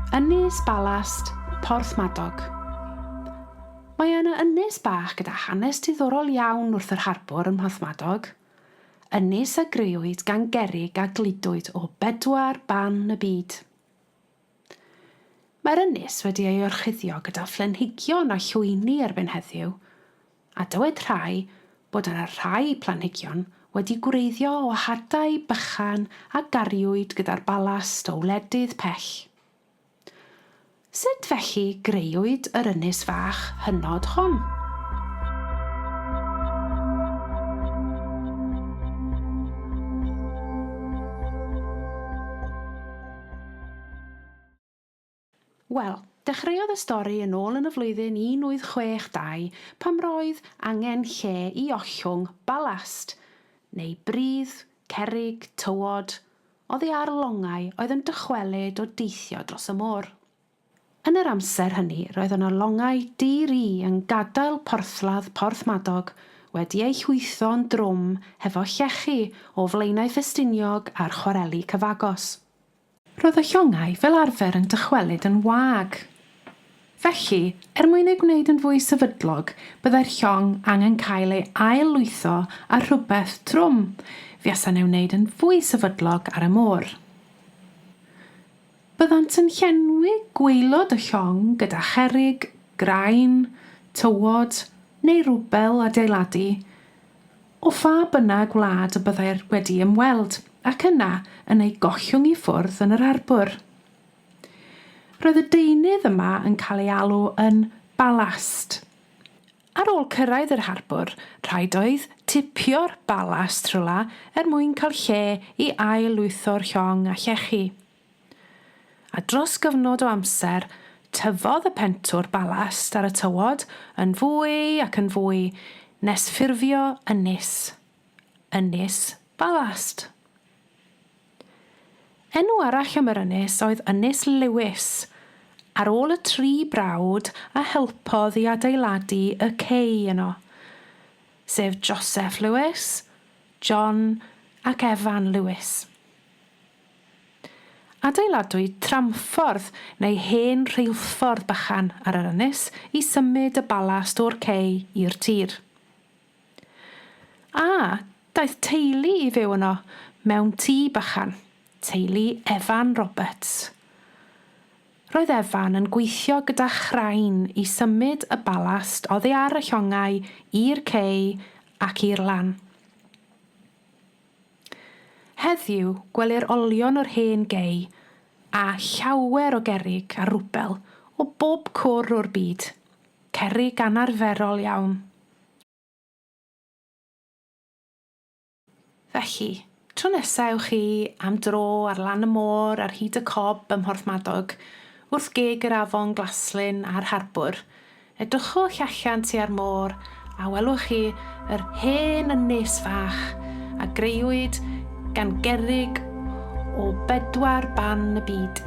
Ynys Balast, Porthmadog. Mae yna ynys bach gyda hanes diddorol iawn wrth yr harbwr ym Mhorthmadog. Ynys a grëwyd gan gerrig a gludwyd o bedwar ban y byd. Mae'r ynys wedi ei orchuddio gyda phlanhigion a llwyni erbyn heddiw, a dywed rhai bod yna rhai planhigion wedi gwreiddio o hadau bychan a gariwyd gyda'r balast o wledydd pell. Sut felly greuwyd yr ynys fach hynod hon? Wel, dechreuodd y stori yn ôl yn y flwyddyn 1862 pan roedd angen lle i ollwng balast, neu bridd, cerrig, tywod, oddi ar longau oedd yn dychwelyd o deithio dros y môr. Yn yr amser hynny roedd yna longau di-ri yn gadael porthladd Porthmadog wedi eu llwytho'n drwm hefo llechi o Flaenau Ffestiniog a'r chwareli cyfagos. Roedd y llongau fel arfer yn dychwelyd yn wag. Felly, er mwyn ei gwneud yn fwy sefydlog, byddai'r llong angen cael ei ail-lwytho â rhywbeth trwm, fuasai'n ei wneud yn fwy sefydlog ar y môr. Byddant yn llenwi gwaelod y llong gyda cherrig, graen, tywod neu rwbel adeiladu, o pha bynnag wlad y byddai'r wedi ymweld, ac yna yn ei gollwng i ffwrdd yn yr harbwr. Roedd y deunydd yma yn cael ei alw yn balast. Ar ôl cyrraedd yr harbwr, rhaid oedd tipio'r balast rhywle er mwyn cael lle i ail-lwytho'r llong a llechi. A dros gyfnod o amser, tyfodd y pentwr balast ar y tywod yn fwy ac yn fwy, nes ffurfio ynys. Ynys Balast. Enw arall am yr ynys oedd Ynys Lewis, ar ôl y tri brawd a helpodd i adeiladu y cei yno, sef Joseph Lewis, John ac Evan Lewis. Adeiladwyd tramffordd neu hen rheilffordd bychan ar yr ynys i symud y balast o'r cei i'r tir. A, daeth teulu i fyw yno mewn tŷ bychan, teulu Evan Roberts. Roedd Evan yn gweithio gyda chraen i symud y balast oddi ar y llongau i'r cei ac i'r lan. Heddiw, gwelir olion o'r hen gei, a llawer o gerrig a rwbel o bob cwr o'r byd. Cerrig anarferol iawn. Felly, tro nesa ewch chi am dro ar lan y môr ar hyd y Cob ym Mhorthmadog, wrth geg yr afon Glaslyn a'r harbwr, Edrychwch allan tua'r môr a welwch chi yr hen ynys fach a greuwyd gan gerrig o bedwar ban y byd.